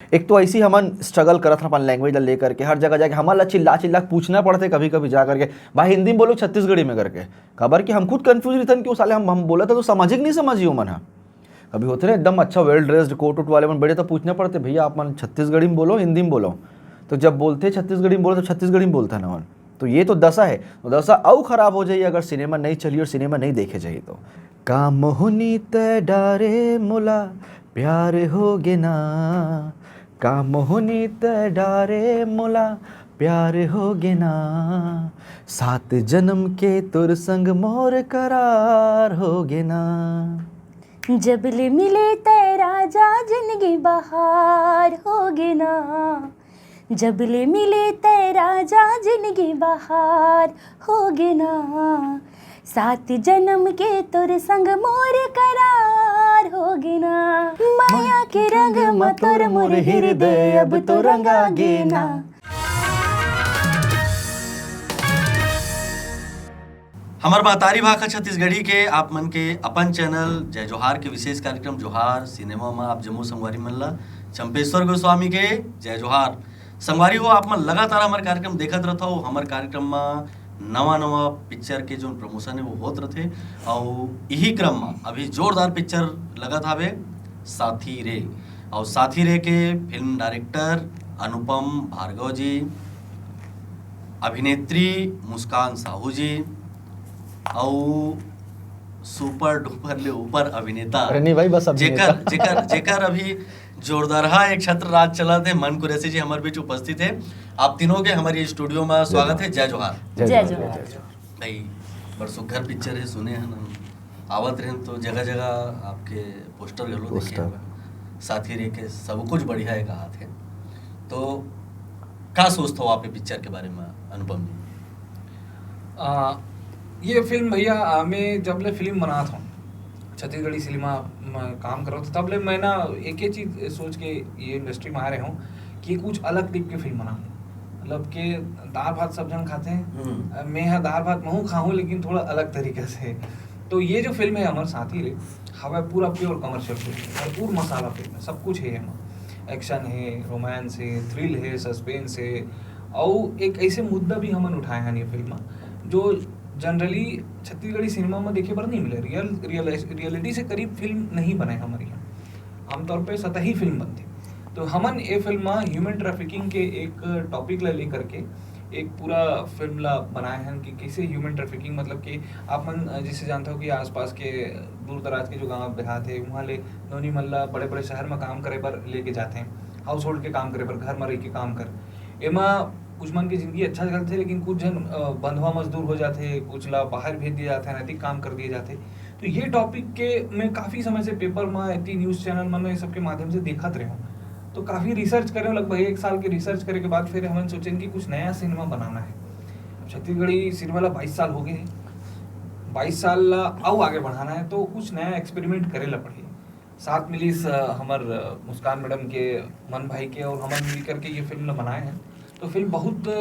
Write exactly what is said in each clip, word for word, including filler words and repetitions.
एक तो ऐसी हमन स्ट्रगल करत हन अपन लैंग्वेज ला लेकर के, हर जगह जाके हमन ला चिल्ला चिल्ला के पूछना पड़थे कभी कभी जा करके, "भाई हिंदी में बोलो छत्तीसगढ़ी में" करके। काबर कि हम खुद कंफ्यूज रहिथन कि वो साले हम हम बोलत हन तो समझही कि नहीं समझही ओमन ह। कभी होथे ना एकदम अच्छा वेल ड्रेस्ड कोट वोट वाले मन बड़े, तो पूछना पड़थे, "भैया आप मन छत्तीसगढ़ी में बोलो हिंदी में बोलो?" तो जब बोलथे छत्तीसगढ़ी में बोलो तो छत्तीसगढ़ी में बोलथे ना मन। तो ये तो दशा है, तो दशा अउ खराब हो जाही अगर सिनेमा नहीं चली और सिनेमा नहीं देखे जाही तो। "का मोहनी तै डारे मोला प्यार हो गे ना, का मोहनी तै डारे मोला प्यार हो गे ना, सात जन्म के तोर संग मोर करार हो गे ना।" जब ले मिले तै राजा जिंदगी बहार हो गे ना, जब ले मिले तै राजा जिंदगी बहार हो गे ना, सात जन्म के तोर संग मोर करार हो गे ना, माया के रंग म तोर मोर हृदय अब तो रंगा गे ना। हमर महतारी भाखा छत्तीसगढ़ी के आप मन के अपन चैनल जय जोहार के विशेष कार्यक्रम जोहार सिनेमा म आप जम्मो संगवारी मन ला चंपेश्वर गोस्वामी के जय जोहार। संगवारी हो, आप मन लगातार हमर कार्यक्रम देखत रहत हो। हमर कार्यक्रम म नवा नवा पिक्चर के जोन प्रमोशन है वो होत रहथे, अउ इही क्रम म अभी जोरदार पिक्चर लगत हावे साथी रे, अउ साथी रे के फिल्म डायरेक्टर अनुपम भार्गव जी, अभिनेत्री मुस्कान साहू जी, अउ सुपर डुपर ले ऊपर अभिनेता, अरे नहीं भाई, बस अभिनेता। जेकर जेकर जेकर अभी जोरदारहा एक छत्र राज चलत हे, मन कुरैशी जी हमर बीच उपस्थित हे। आप तीनों के हमर स्टूडियो में स्वागत है। जय जोहार। जय जय जोहार। जोहार। भाई, बड़ सुघर पिक्चर है, सुने हन हम, आवत रहन तो जगह जगह आपके पोस्टर घलो देखे पोस्टर। हन। साथी रे के सब कुछ बढ़िया है कहात है। तो का सोचत हो आप ये पिक्चर के बारे में, अनुपम जी? आ, ये फिल्म भैया, आ, मैं जब ले फिल्म बनात हूँ, छत्तीसगढ़ी सिनेमा में काम करो, तो तब ले मैं ना एक ही चीज सोच के ये इंडस्ट्री में आ रहे हूँ कि कुछ अलग टाइप की फिल्म बनाऊँ। मतलब कि दाल भात सब जन खाते हैं, हम्म। अ, मैं यहाँ दाल भात महू खाऊँ, लेकिन थोड़ा अलग तरीके से। तो ये जो फिल्म है हमर साथी रे, हवे पूरा प्योर कमर्शियल फिल्म, भरपूर मसाला फिल्म है, सब कुछ है एमा। एक्शन है, रोमांस है, थ्रिल है, सस्पेंस है, अउ एक ऐसे मुद्दा भी हमन उठाए हन ये फिल्म म, जो जनरली छत्तीसगढ़ी सिनेमा में देखे बर नहीं मिले। रियल, रियल, रियलिटी से करीब फिल्म नहीं बने हमर यहाँ, आमतौर पे सतही फिल्म बनथे। तो हमन ये फिल्म में ह्यूमन ट्रैफिकिंग के एक टॉपिक ला लेकर के एक पूरा फिल्म ला बनाए हन कि कैसे ह्यूमन ट्रैफिकिंग, मतलब कि आप मन, अ, जैसे जानते हो कि आसपास के दूर दराज के जो गांव देहात है, वहाँ ले नोनी मन ला बड़े-बड़े शहर में काम करे बर लेके जाते हैं, हाउस होल्ड के काम करे बर, घर में रह के काम कर। एमा कुछ मन के जिंदगी अच्छा चलथे, लेकिन कुछ जन, अ, बंधवा मजदूर हो जाथे, कुछ ला बाहर भेज दिए जाथे, अनैतिक काम कर दिए जाथे। तो ये टॉपिक के मैं काफ़ी समय से पेपर में, इतनी न्यूज़ चैनल मन, ये सब के माध्यम से देखत रहे हूँ। तो काफ़ी रिसर्च करे, लगभग एक साल के रिसर्च करे के बाद फिर हमन सोचेन कि कुछ नया सिनेमा बनाना है। अब छत्तीसगढ़ी सिनेमा ला बाईस साल हो गए हैं, बाईस साल ला अउ आगे बढ़ाना है, तो कुछ नया एक्सपेरिमेंट करे ला पड़ही। साथ मिलिस, अ, हमर, अ, मुस्कान मैडम के मन भाई के, और हमन मिल करके ये फिल्म ला बनाए हैं। तो फिल्म बहुत, अ,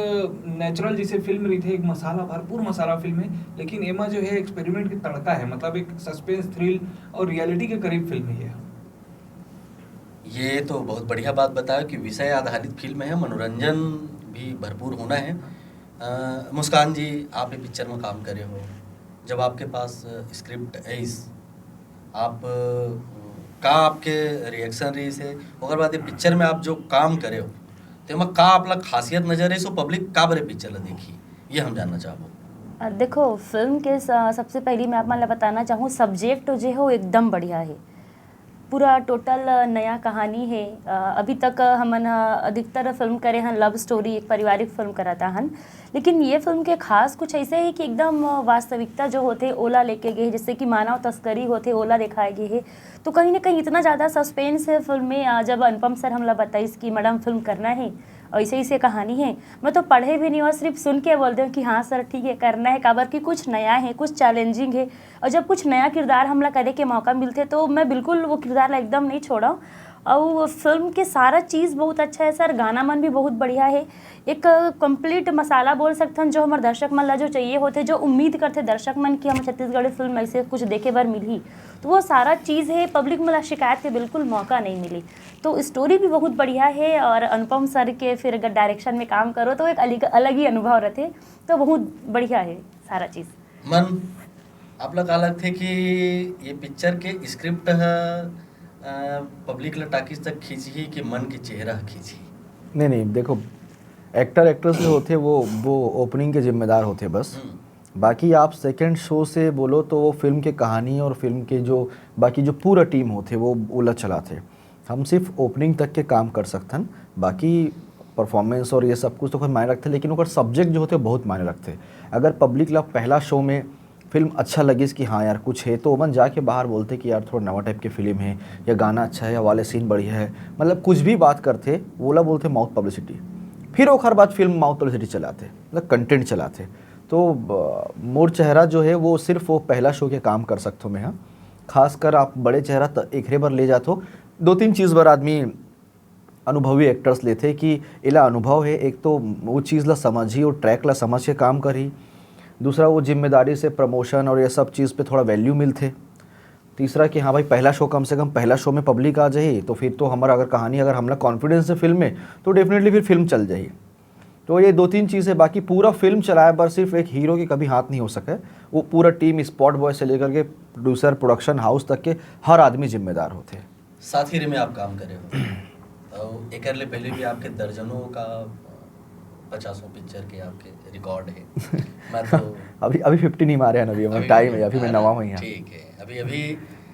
नेचुरल जैसे फिल्म रहिथे, एक मसाला, भरपूर मसाला फिल्म है, लेकिन एमा जो है एक्सपेरिमेंट के तड़का है, मतलब एक सस्पेंस, थ्रिल और रियलिटी के करीब फिल्म है ये। ये तो बहुत बढ़िया बात बताया कि विषय आधारित फिल्म है, मनोरंजन भी भरपूर होना है। अ, मुस्कान जी, आप ये पिक्चर में काम करे हो, जब आपके पास, अ, स्क्रिप्ट आइस, आप, अ, का आपके रिएक्शन रहिस हे? ओकर बाद ये पिक्चर में आप जो काम करे हो, तेमा का आप ला खासियत नजर आइस, पब्लिक का बरे पिक्चर ला देखी, ये हम जानना चाहबो। अ, देखो, फिल्म के स-, सबसे पहली मैं आप मन ला बताना चाहूँ, सब्जेक्ट जो है वो एकदम बढ़िया है। पूरा टोटल नया कहानी है। अ, अभी तक हमन ह अधिकतर फिल्म करे हन, लव स्टोरी, एक पारिवारिक फिल्म करत हन, लेकिन ये फिल्म के खास कुछ ऐसे है कि एकदम वास्तविकता जो होथे ओला लेके गे हे, जैसे कि मानव तस्करी होथे ओला दिखाए गे हे। तो कहीं ना कहीं इतना ज़्यादा सस्पेंस है फिल्म में। अ, जब अनुपम सर हमला बताइस कि मैडम फिल्म करना है, ऐसे ऐसे कहानी है, मैं तो पढ़े भी नहीं और सिर्फ सुन के बोल दें कि हाँ सर ठीक है करना है, काबर कि कुछ नया है, कुछ चैलेंजिंग है। और जब कुछ नया किरदार हमला करे के मौका मिलथे तो मैं बिल्कुल वो किरदार ला एकदम नहीं छोड़व। अउ फिल्म के सारा चीज बहुत अच्छा है सर, गाना मन भी बहुत बढ़िया है। एक कंप्लीट मसाला बोल सकथन, जो हमर दर्शक मन ला जो चाहिए होथे, जो उम्मीद करथे दर्शक मन कि हम छत्तीसगढ़ी फिल्म ऐसे कुछ देखे बर मिलही, तो वो सारा चीज है। पब्लिक मन ला शिकायत के बिल्कुल मौका नहीं मिली। तो स्टोरी भी बहुत बढ़िया है और अनुपम सर के फिर अगर डायरेक्शन में काम करो तो एक अलग, अलग ही अनुभव रहते। तो बहुत बढ़िया है सारा चीज। मन, आप ला का लगथे कि ये पिक्चर के स्क्रिप्ट ह पब्लिक ला टाकीज तक खींचही कि मन के चेहरा ह खींचही? नहीं नहीं, देखो, एक्टर एक्ट्रेस जो होथे वो वो ओपनिंग के जिम्मेदार होथे बस। हम्म। बाकी आप सेकंड शो से बोलो तो वो फिल्म के कहानी और फिल्म के जो बाकी जो पूरा टीम होथे वो ओला चलाथे। हम सिर्फ ओपनिंग तक के काम कर सकथन, बाकी परफॉर्मेंस और ये सब कुछ तो खैर मायने रखथे, लेकिन ओकर सब्जेक्ट जो होथे बहुत मायने रखथे। अगर पब्लिक ला पहला शो में फिल्म अच्छा लगिस कि हाँ यार कुछ है, तो ओमन जाके बाहर बोलथे कि यार थोड़ा नवा टाइप के फिल्म है, या गाना अच्छा है, या वाले सीन बढ़िया है, मतलब कुछ भी बात करथे, ओला बोलथे माउथ पब्लिसिटी। फिर ओखर बाद फिल्म माउथ पब्लिसिटी चलाथे, मतलब कंटेंट चलाथे। तो अ, मोर चेहरा जो है वो सिर्फ वो पहला शो के काम कर सकथो मैं, हाँ। खासकर आप बड़े चेहरा त एकरे बर ले जाथो, दो तीन चीज़ बर आदमी अनुभवी एक्टर्स लेथे कि एला अनुभव है, एक तो वो चीज़ ला समझही और ट्रैक ला समझ के काम करही। दूसरा, वो जिम्मेदारी से प्रमोशन और ये सब चीज़ पे थोड़ा वैल्यू मिलथे। तीसरा कि हाँ भाई, पहला शो, कम से कम पहला शो में पब्लिक आ जाही, तो फिर तो हमारा अगर कहानी, अगर हमला कॉन्फिडेंस है फिल्म में, तो डेफिनेटली फिर फिल्म चल जाही। तो ये दो तीन चीज़ें, बाकी पूरा फिल्म चलाए बर सिर्फ एक हीरो के कभी हाथ नहीं हो सके। वो पूरा टीम, स्पॉट बॉय से लेकर के प्रोड्यूसर, प्रोडक्शन हाउस तक के हर आदमी जिम्मेदार होथे। साथी रे में आप काम करे हो, तो एकर ले पहले भी आपके दर्जनों का, पचासों पिक्चर के आपके रिकॉर्ड है। मैं तो अभी अभी फिफ्टी नहीं मारे हैं अभी, अभी टाइम है, अभी मैं नवा हुई हूँ। ठीक है, अभी अभी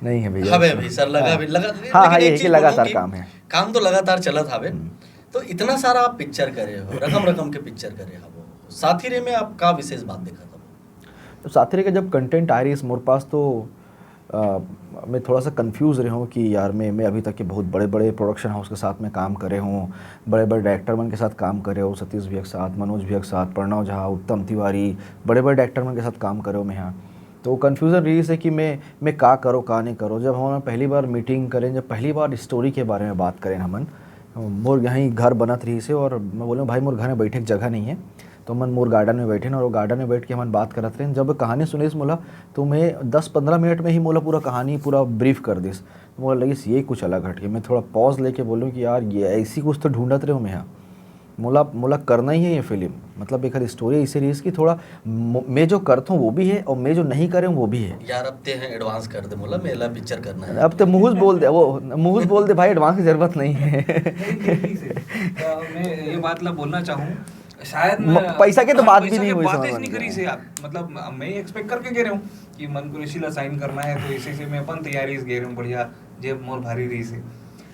नहीं है भैया। हवे अभी सर लगा, अभी लगा, हाँ, हाँ, लेकिन एक ये चीज लगातार बोलूं कि काम है। काम तो लगातार चलत हवे। तो इतना सारा आप पिक्चर करे हो, रकम रकम के पिक्चर करे हो, साथी रे में आप का विशेष बात देखा था? तो साथी रे के जब कंटेंट आ रही इस मोर पास, तो अ, मैं थोड़ा सा कंफ्यूज रहे हूँ कि यार मैं मैं अभी तक के बहुत बड़े बड़े प्रोडक्शन हाउस के साथ में काम करे हूँ, बड़े बड़े डायरेक्टर मन के साथ काम करे हूँ, सतीश भैया के साथ, मनोज भैया के साथ, प्रणव झा, उत्तम तिवारी, बड़े बड़े डायरेक्टर मन के साथ काम करे हूँ मैं यहाँ। तो कन्फ्यूजन रही से कि मैं मैं का करो, का नहीं करो। जब हम पहली बार मीटिंग करें, जब पहली बार स्टोरी के बारे में बात करें हमन, मोर यहीं घर बनत रही से और मैं बोले, भाई, मोर घर में बैठे के जगह नहीं है। तो मन मोर गार्डन में बैठे और वो गार्डन में बैठ के हमन बात करत रहे। जब कहानी सुने मोला, तो मैं दस पंद्रह मिनट में ही मोला पूरा कहानी पूरा ब्रीफ कर दिस। मोला लगिस ये कुछ अलग हटके। मैं थोड़ा पॉज लेके बोलूँ कि यार, ये ऐसी कुछ तो ढूंढत रहे हूँ मैं यहाँ। मोला मोला करना ही है ये फिल्म। मतलब एक स्टोरी ऐसे रही कि थोड़ा म- मैं जो करता हूँ वो भी है और मैं जो नहीं करे हूँ वो भी है। यार, अब ते हैं एडवांस कर दे मोला, मेला पिक्चर करना है। अब तो मुहुस बोल दे, वो मुहुस बोल दे भाई, एडवांस की जरूरत नहीं है। नहीं, नहीं, नहीं, सर। अ, मैं ये बात ला बोलना चाहूँ, शायद म- मैं पैसा के तो हाँ, बात भी पैसा नहीं के हुई, बात समझ ही में नहीं नहीं करी से आप, मतलब मैं एक्सपेक्ट करके कह रहा हूँ कि मन कुरैशी ला साइन करना है, तो इसी से मैं अपन तैयारी से गए रहे हूँ, बढ़िया, जेब मोर भारी रही से।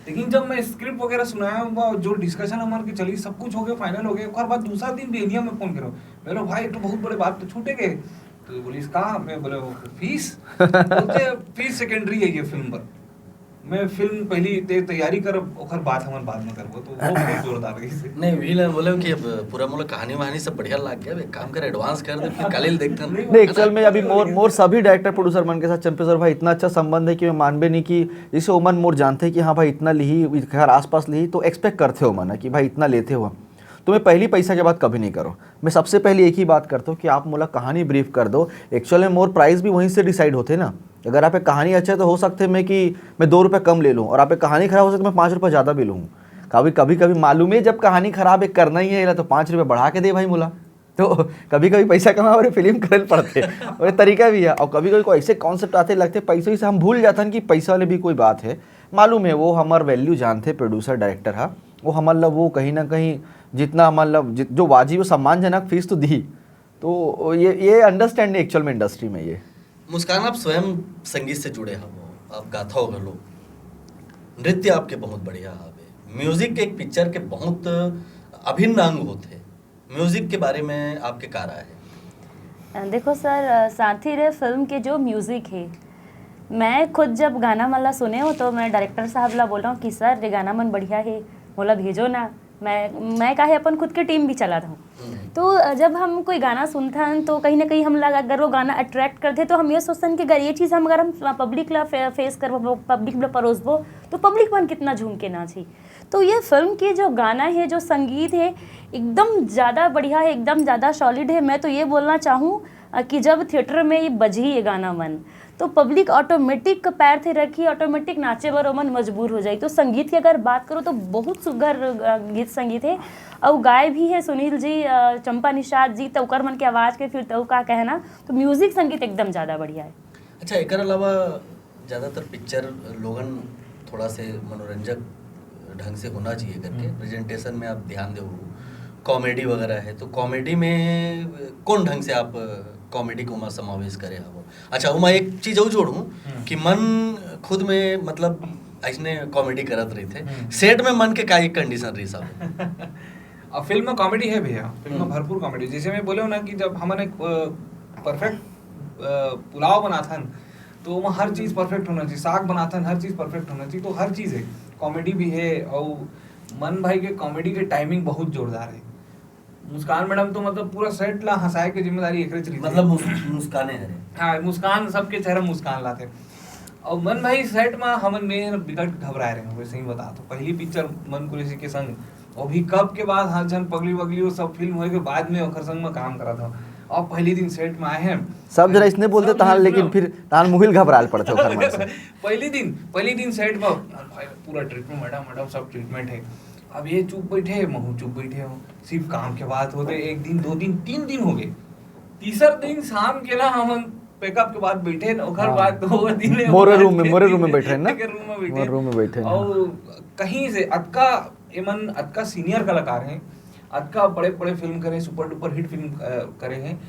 लेकिन जब मैं स्क्रिप्ट वगैरह सुनाया हूँ, जो डिस्कशन हमारे के चली, सब कुछ हो गया, फाइनल हो गया, एक बार बाद दूसरा दिन बेनिया में फोन करो, बोलो, भाई, एक तो बहुत बड़े बात तो छूटे गए। तो बोलिस, का? मैं बोले, फीस। बोलते, फीस सेकेंडरी है ये फिल्म पर। मैं फिल्म पहली ते तैयारी कर, ओकर बात हमन बाद में करबो। तो वो बहुत जोरदार रही से। नहीं, वही ला बोले कि अब पूरा मोला कहानी वहानी सब बढ़िया लग गया। अब एक काम कर, एडवांस कर दे, फिर काले देखते हैं। नहीं, एक्चुअल में अभी मोर मोर सभी डायरेक्टर प्रोड्यूसर मन के साथ चंपे सर भाई इतना अच्छा संबंध है कि मैं मानबे नहीं कि जैसे ओमन मोर जानते हैं कि हाँ भाई इतना लिही, इधर आसपास लिही, तो एक्सपेक्ट करते हो मन कि भाई इतना लेते हो। तो मैं पहली पैसा के बात कभी नहीं करूँ। मैं सबसे पहले एक ही बात करता हूँ कि आप मोला कहानी ब्रीफ कर दो। एक्चुअल में मोर प्राइस भी वहीं से डिसाइड होते ना। अगर आप एक कहानी अच्छा है तो हो सकते मैं कि मैं दो रुपये कम ले लूँ, और आप एक कहानी खराब हो सकता मैं पाँच रुपये ज़्यादा भी लूँ। कभी कभी कभी मालूम है जब कहानी खराब है, करना ही है, तो पाँच रुपये बढ़ा के दे भाई मोला। तो कभी कभी पैसा कमा और फिल्म करे पड़ते और तरीका भी है। और कभी कभी कोई ऐसे कॉन्सेप्ट आते लगते, पैसे से हम भूल जाते हैं कि पैसा वाले भी कोई बात है। मालूम है वो हमार वैल्यू जानते, प्रोड्यूसर डायरेक्टर हा, वो हमार ला वो कहीं ना कहीं जितना हमार ला जित- जो वाजिब और सम्मानजनक फीस तो दी। तो ये ये अंडरस्टैंडिंग एक्चुअल में इंडस्ट्री में ये मुस्कान, आप स्वयं संगीत से जुड़े हो, आप गाथा हो घलो, नृत्य आपके बहुत बढ़िया हवे, म्यूजिक एक पिक्चर के बहुत अभिन्न अंग होते। म्यूजिक के बारे में आपके का राय है? देखो सर, अ, साथी रे फिल्म के जो म्यूजिक है, मैं खुद जब गाना मन ला सुने हो तो मैं डायरेक्टर साहब ला बोला हूँ कि सर, ये गाना मन बढ़िया है, मोला भेजो ना। मैं मैं काहे अपन खुद के टीम भी चलात हूँ। तो अ, जब हम कोई गाना सुनथन तो कहीं ना कहीं हम लगा, अगर वो गाना अट्रैक्ट करथे तो हम ये सोचथन कि अगर ये चीज़ हम अगर हम पब्लिक ला फेस करबो, पब्लिक ला परोसबो, तो पब्लिक मन कितना झूम के नाची। तो ये फिल्म के जो गाना है, जो संगीत है, एकदम ज़्यादा बढ़िया है, एकदम ज़्यादा सॉलिड है। मैं तो ये बोलना चाहूँ अ, कि जब थिएटर में ये बजही ये गाना मन, तो पब्लिक ऑटोमेटिक पैर थे रखी, ऑटोमेटिक नाचे बर ओमन मजबूर हो जाई। तो संगीत की अगर बात करो तो बहुत सुघर अ, गीत संगीत है। और गाय भी है सुनील जी, अ, चंपा निषाद जी, तो ओकर मन के आवाज़ के फिर तो का कहना। तो म्यूजिक संगीत एकदम ज़्यादा बढ़िया है। अच्छा, एकर अलावा ज़्यादातर पिक्चर लोगन थोड़ा से मनोरंजक ढंग से होना चाहिए करके प्रेजेंटेशन में आप ध्यान दे, कॉमेडी वगैरह है, तो कॉमेडी में कौन ढंग से आप कॉमेडी को ओमा समावेश करे हवो? अच्छा, ओमा एक चीज और जोड़ूं कि मन खुद में मतलब ऐसने कॉमेडी करत रहिथे, सेट में मन के का एक कंडीशन रही सब? अब फिल्म में कॉमेडी है भैया, फिल्म में भरपूर कॉमेडी। जैसे मैं बोले हूँ ना कि जब हमन एक परफेक्ट पुलाव बनाथन तो ओमा हर चीज परफेक्ट होना चाहिए, साग बनाथन हर चीज परफेक्ट होना चाहिए, तो हर चीज है, कॉमेडी भी है। और मन भाई के कॉमेडी के टाइमिंग बहुत जोरदार है। मुस्कान मैडम तो मतलब पूरा सेट ला हंसाए के जिम्मेदारी एकरे च रहिथे। मतलब मुस-, मुस्काने हरे। हाँ, मुस्कान, सबके चेहरा मुस्कान लाथे। और मन भाई सेट में हमन में बिकट घबराए रहे, वैसे ही बता तो पहली पिक्चर मन कुरैशी के संग, अभी कब के बाद हाथ झन पगली वगली वो सब फिल्म होए के बाद में ओकर संग में काम करा था। और पहली दिन सेट में आए हैं, सब जरा इसने बोलते सब तहान, जने लेकिन सुनो। फिर तहान मुहिल घबराल पड़ते ओकर मन से। पहली दिन, पहली दिन सेट में भाई पूरा ट्रीटमेंट, मैडम मैडम सब ट्रीटमेंट है। अब ये चुप बैठे, महू चुप बैठे हो, सिर्फ काम के बात होते, एक दिन, दो दिन, तीन दिन हो गए। तीसर दिन शाम के ना हम पैकअप के बाद बैठे न, ओकर हाँ। बाद तो वो दिन मोरे बाद रूम में, के मोरे दिन रूम में बैठे हैं ना? मोरे रूम में बैठे। मोरे रूम में बैठे हैं। और कहीं से अतका एमन अतका सीनियर कलाकार हैं, अतका बड़े बड़े फिल्म करे, सुपर डुपर हिट फिल्म अ, करे हैं।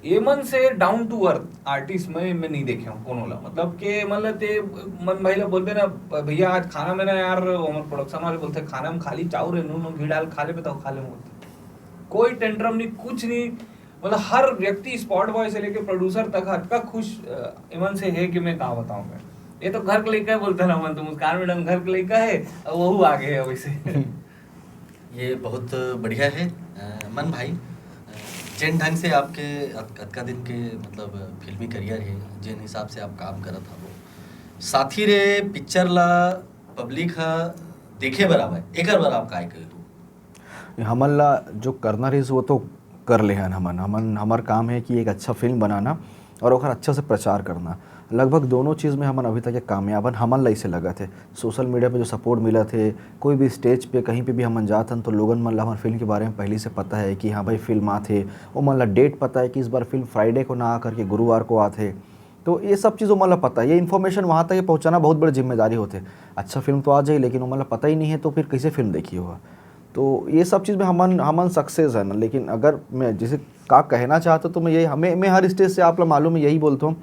एमन से डाउन टू अर्थ आर्टिस्ट मैं मैं नहीं देखे हूँ कोनो ला, मतलब के मतलब ते मन भाई ला बोलबे ना, भैया आज खाना में ना यार, हमारे प्रोडक्शन वाले बोलते खाना में खाली चाउर है, नून नून घी डाल खा लेबे तो खा ले बोलते। कोई टेंट्रम नहीं, कुछ नहीं, मतलब हर व्यक्ति स्पॉट बॉय से लेके प्रोड्यूसर तक अतका खुश अ, एमन से है कि मैं का बताऊं मैं। ये तो घर के लइका बोलते ना, मन तो मुस्कान मैडम घर के लइका है, अब वहू आगे है वैसे। ये बहुत बढ़िया है अ, मन भाई, अ, जेन ढंग से आपके अत- अतका दिन के मतलब फिल्मी करियर है, जेन हिसाब से आप काम करत हवो, साथी रे पिक्चर ला पब्लिक ह देखे बर आवय, एकर बर आप काय कहे हो? हमन ला जो करना रहिस वो तो कर ले हन हमन। हमन हमर काम है कि एक अच्छा फिल्म बनाना और ओकर अच्छा से प्रचार करना। लगभग दोनों चीज़ में हमन अभी तक एक कामयाब हन, हमन ला इसे लगत है। सोशल मीडिया पे जो सपोर्ट मिलत है, कोई भी स्टेज पे कहीं पे भी हमन जात हन तो लोगन मन ला हमर फिल्म के बारे में पहले से पता है कि हाँ भाई फिल्म आत है। ओमन ला डेट पता है कि इस बार फिल्म फ्राइडे को ना आ करके गुरुवार को आत है। तो ये सब चीज़ ओमन ला पता है, ये इन्फॉर्मेशन वहाँ तक पहुँचाना बहुत बड़ी जिम्मेदारी होते। अच्छा फिल्म तो आ जाए लेकिन ओमन ला पता ही नहीं है तो फिर कैसे फिल्म देखी होगा? तो ये सब चीज़ में हमन हमन सक्सेस है ना। लेकिन अगर मैं जैसे का कहना चाहता तो मैं यही हमें मैं हर स्टेज से आप ला मालूम है यही बोलता हूँ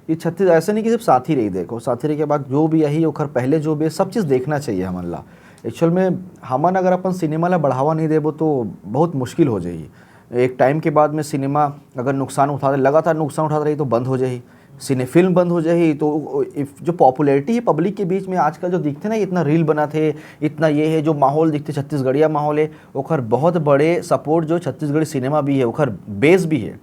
कि छत्तीस ऐसे नहीं कि सिर्फ साथी रही देखो, साथी रही के बाद जो भी यही ओखर पहले जो भी है, सब चीज़ देखना चाहिए हमन ला। एक्चुअल में हमन अगर अपन सिनेमा ला बढ़ावा नहीं देबो तो बहुत मुश्किल हो जाएगी। एक टाइम के बाद में सिनेमा अगर नुकसान उठा लगातार नुकसान उठात रही तो बंद हो जाही, सिने फिल्म बंद हो जाही। तो इफ जो पॉपुलैरिटी है पब्लिक के बीच में आजकल जो दिखते ना, इतना रील बनाते, इतना ये है, जो माहौल दिखते छत्तीसगढ़िया माहौल है, ओखर बहुत बड़े सपोर्ट जो छत्तीसगढ़ी सिनेमा भी है, ओखर बेस भी है।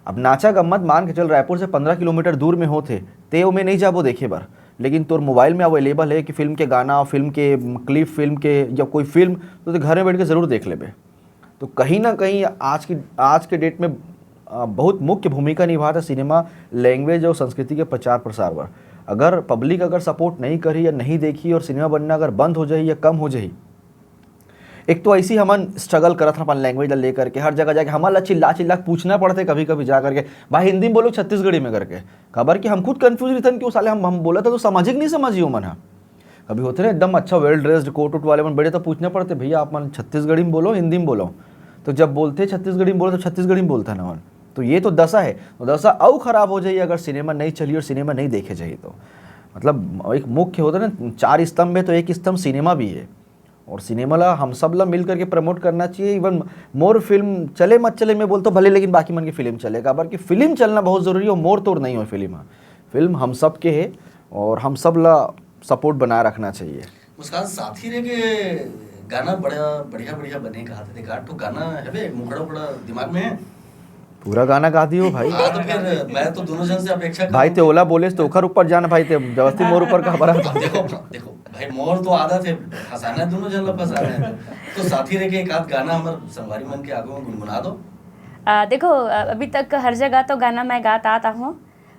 अब नाचा गम्मत मान के चल, रायपुर से पंद्रह किलोमीटर दूर में होते ते ओमे नहीं जाबो देखे बर, लेकिन तोर मोबाइल में अवेलेबल है कि फिल्म के गाना, फिल्म के क्लिप, फिल्म के या कोई फिल्म तो ते घर में बैठ के ज़रूर देख लेबे। तो कहीं ना कहीं आज की आज के डेट में अ, बहुत मुख्य भूमिका निभाता सिनेमा लैंग्वेज और संस्कृति के प्रचार प्रसार बर। अगर पब्लिक अगर सपोर्ट नहीं करी या नहीं देखी और सिनेमा बनना अगर बंद हो जाही या कम हो जाही, एक तो ऐसी हमन स्ट्रगल करत हन अपन लैंग्वेज ला लेकर के, हर जगह जाके हमन ला चिल्ला चिल्ला के पूछना पड़ते कभी कभी जा करके, भाई हिंदी में बोलो छत्तीसगढ़ी में करके। खबर कि हम खुद कंफ्यूज रहिथन कि वो साले हम हम बोलत हन तो समझही कि नहीं समझही ओमन ह। कभी होते ना एकदम अच्छा वेल ड्रेस्ड कोट उट वाले मन बड़े तो पूछना पड़ते, भैया आप मन छत्तीसगढ़ी में बोलो हिंदी में बोलो? तो जब बोलते छत्तीसगढ़ी में बोलो तो छत्तीसगढ़ी में बोलता ना मन। तो ये तो दशा है। तो दशा अउ खराब हो जाही अगर सिनेमा नहीं चली और सिनेमा नहीं देखे जाही तो। मतलब एक मुख्य होता ना, चार स्तंभ है तो एक स्तंभ सिनेमा भी है। और सिनेमा ला हम सब ला मिल करके प्रमोट करना चाहिए। इवन मोर फिल्म चले मत चले मैं बोलता हूँ भले, लेकिन बाकी मन की फिल्म चले, काबर कि फिल्म चलना बहुत ज़रूरी है। मोर तोर नहीं हो फिल्म ह, फिल्म हम सब के है और हम सब ला सपोर्ट बनाए रखना चाहिए। मुस्कान, साथी रे के गाना बड़ा बढ़िया बढ़िया बने कहा थे। देखा तो गाना है बे, मुखड़ा उखड़ा दिमाग में है। पूरा गाना गा दियो भाई। हाँ, तो फिर मैं तो दोनों जन से अपेक्षा भाई, ते ओला बोले तो ओकर ऊपर जान भाई, ते जबरदस्ती मोर ऊपर का बरा। देखो, देखो भाई, मोर तो आदत है फंसाना है, दोनों जन ला फंसाना है। तो साथी रह के एक आध गाना हमर संगवारी मन के आगू में गुनगुना दो। आ, देखो, अभी तक हर जगह तो गाना मैं गात आता हूँ।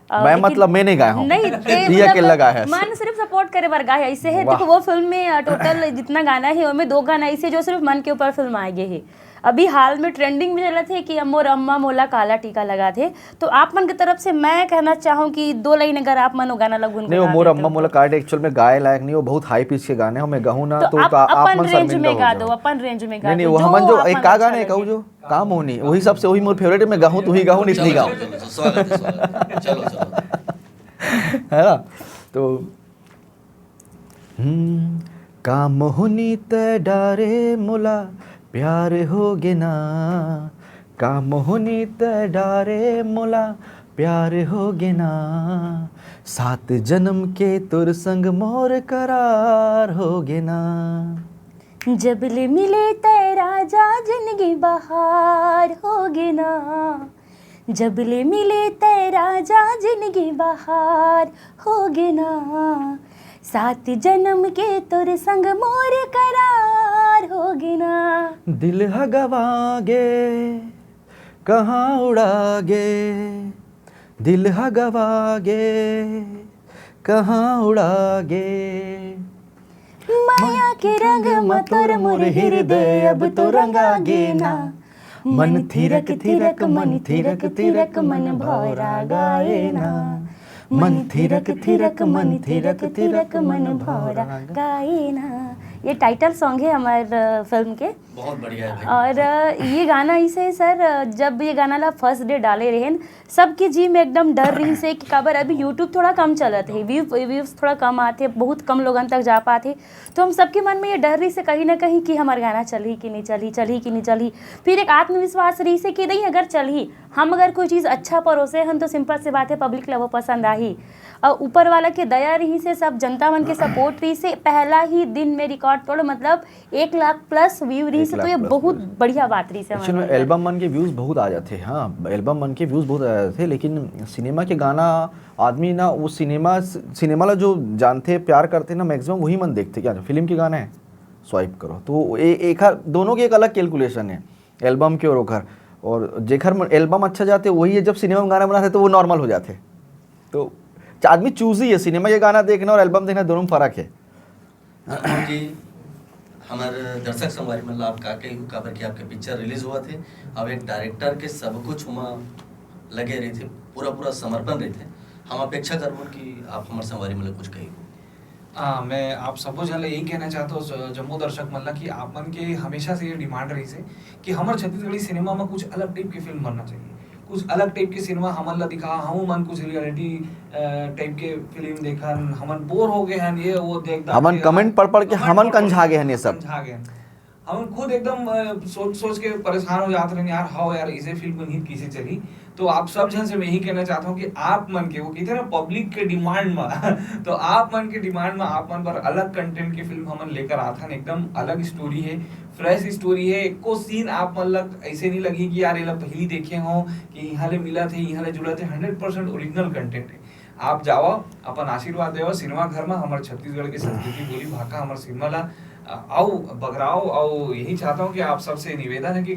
मैं मतलब मैं नहीं गाया हूँ। नहीं, ये अकेला गाया है। मन सिर्फ सपोर्ट करे बर गाया, ऐसे है। देखो, वो फिल्म में टोटल जितना गाना है, उनमें दो गाना ऐसे जो सिर्फ मन के ऊपर फिल्म आए गए है। अभी हाल में ट्रेंडिंग में चलत है कि मोर अम्मा मोला काला टीका लगा थे। तो आप मन की तरफ से मैं कहना चाहूँ कि दो लाइन अगर आप मन वो गाना लगुन नहीं, वो मोर अम्मा मोला काला, एक्चुअल में गाए लायक नहीं, वो बहुत हाई पिच के गाने हो। मैं गाहूँ ना तो आप अपन रेंज में गा दो, अपन रेंज में गा दो। नहीं, वो हमन जो एक का गाना है कहूँ जो काम होनी, वही सबसे, वही मोर फेवरेट, मैं गाहूँ, तू ही गाहूँ, नहीं, नहीं गाहूँ। स्वागत है, स्वागत है। चलो, चलो। है ना? तो हम्म, का मोहनी तै डारे मोला प्यार हो गे ना, का मोहनी तै डारे मोला प्यार हो गे ना, सात जन्म के तोर संग मोर करार हो गे ना। जब ले मिले तै राजा जिंदगी बहार हो गे ना, जब ले मिले तै राजा जिंदगी बहार हो गे ना, सात जन्म के तोर संग मोर करार हो गे ना। दिल ह गवा गे, कहाँ उड़ा गे, दिल ह गवा गे, कहाँ उड़ा गे। माया के रंग म तोर मोर हृदय अब तो रंगा गे ना। मन थिरक थिरक, मन थिरक थिरक, मन भौरा गाए ना। मन थिरक थिरक, मन थिरक थिरक, मन भौरा गाए ना। ये टाइटल सॉन्ग है हमार फिल्म के। बहुत बढ़िया है भाई। और ये गाना ऐसे है सर, जब ये गाना ला फर्स्ट डे डाले रहेन, सबके जी में एकदम डर रहिस हे कि काबर अभी YouTube थोड़ा कम चलत हे, व्यू व्यूज थोड़ा कम आथे, बहुत कम लोगन तक जा पाथे। तो हम सबके मन में ये डर रहिस हे कहीं ना कहीं कि हमर गाना चलही कि नहीं चलही, चलही कि नहीं चलही। फिर एक आत्मविश्वास रहिस हे कि नहीं, अगर चलही, हम अगर कोई चीज़ अच्छा परोसे हन तो सिंपल सी बात है, पब्लिक ला वो पसंद आही। और ऊपर वाला के दया रहिस हे, सब जनता मन के सपोर्ट रहिस हे। पहला ही दिन में रिकॉर्ड तोड़, मतलब एक लाख प्लस व्यू रहिस हे, तो ये बहुत बढ़िया बात रहिस हे। एक्चुअल में एल्बम मन के व्यूज बहुत आ जाथे। हाँ, एल्बम मन के व्यूज बहुत आ जाथे, लेकिन सिनेमा के गाना आदमी ना वो सिनेमा सिनेमा ला जो जानथे, प्यार करथे ना, मैक्सिमम वही मन देखथे। क्या फिल्म के गाना है, स्वाइप करो तो ए, एक दोनों की एक अलग कैलकुलेशन है, एल्बम के और ओखर। और जेखर एल्बम अच्छा जाथे वही है, जब सिनेमा में गाना बनाथे तो वो नॉर्मल हो जाथे। तो आदमी चूजी है, सिनेमा के गाना देखना और एल्बम देखना दोनों में फर्क है। अनुपम जी, हमर दर्शक संगवारी मन ला आप का कही, काबर कि आपके पिक्चर रिलीज होवत हे, अब एक डायरेक्टर के सब कुछ उमा लगे रहिथे, पूरा पूरा समर्पण रहिथे। हम अपेक्षा करबो कि आप हमर संगवारी मन ला कुछ कही। हाँ, मैं आप सबो झन ला यही कहना चाहत हूँ, ज-, जम्मो दर्शक मन ला, कि आप मन के हमेशा से ये डिमांड रहिस हे कि हमर छत्तीसगढ़ी सिनेमा में कुछ अलग टाइप के फिल्म बनना चाहिए, कुछ अलग टाइप के सिनेमा हमन ला दिखा, हम मन कुछ रियलिटी टाइप के फिल्म देखन, हमन बोर हो गए हन ये वो देख दाख हमन के, कमेंट पढ़ पढ़ के comment हमन पढ़ पढ़ कंझा के गए हन ये सब। कंझा गए हन। हम खुद एकदम अ, सोच सोच के परेशान हो जात रहन यार, हाव यार, इसे फिल्म बनही, कैसे चली। तो आप सब झन से मैं यही कहना चाहता हूँ कि आप मन के, वो कहते हैं ना, पब्लिक के डिमांड में तो आप मन के डिमांड में आप मन पर अलग कंटेंट के फिल्म हमन लेकर आत हन। एकदम अलग स्टोरी है, फ्रेश स्टोरी है। एको सीन आप मन लग ऐसे नहीं लगी कि यार ये ला पहली देखे हो कि यहाँ ले मिला थे, यहाँ ले जुड़ा थे। हंड्रेड परसेंट ओरिजिनल कंटेंट है। आप जाओ, अपन आशीर्वाद देव सिनेमा घर में, हमर छत्तीसगढ़ के संस्कृति, बोली, भाखा, हमर सिनेमा ला अ, आओ, बगराओ। और यही चाहता हूँ कि आप सबसे निवेदन है कि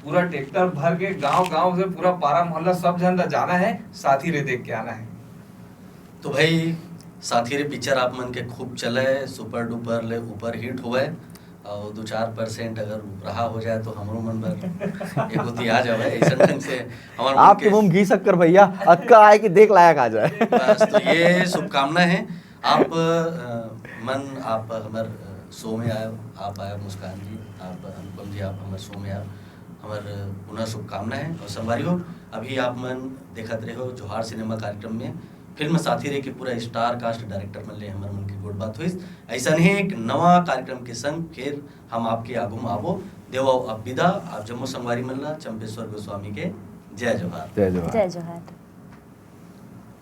पूरा ट्रैक्टर भर के गांव गांव से पूरा पारा मोहल्ला सब झन ला जाना है, साथी रे देख के आना है। तो भाई, साथी रे पिक्चर आप मन के खूब चले, सुपर डुपर ले ऊपर हिट होवे, और दो चार परसेंट अगर उपराहा हो जाए तो हमरो मन बर एक होती आ जावे। ऐसा ढंग से हमारे मन आपके के मुंह में घी शक्कर भैया, अक्का आए कि देख लायक आ जाए। बस, तो ये शुभकामना है। आप अ, मन आप हमर शो में आए, आप आए मुस्कान जी, आप अनुपम जी, आप हमर शो में आए, हमर पुनः शुभकामना है। और संगवारी हो, अभी आप मन देखत रहे हो जोहार सिनेमा कार्यक्रम में फिल्म साथी रे के पूरा स्टार कास्ट डायरेक्टर मन ले हमर मन के गोठ बात होइस। ऐसा नहीं, एक नवा कार्यक्रम के संग फिर हम आपके आगू में आबो। देवो अब विदा, आप जम्मो संगवारी मन ला चंपेश्वर गोस्वामी के जय जोहार। जय जोहार। जय जोहार।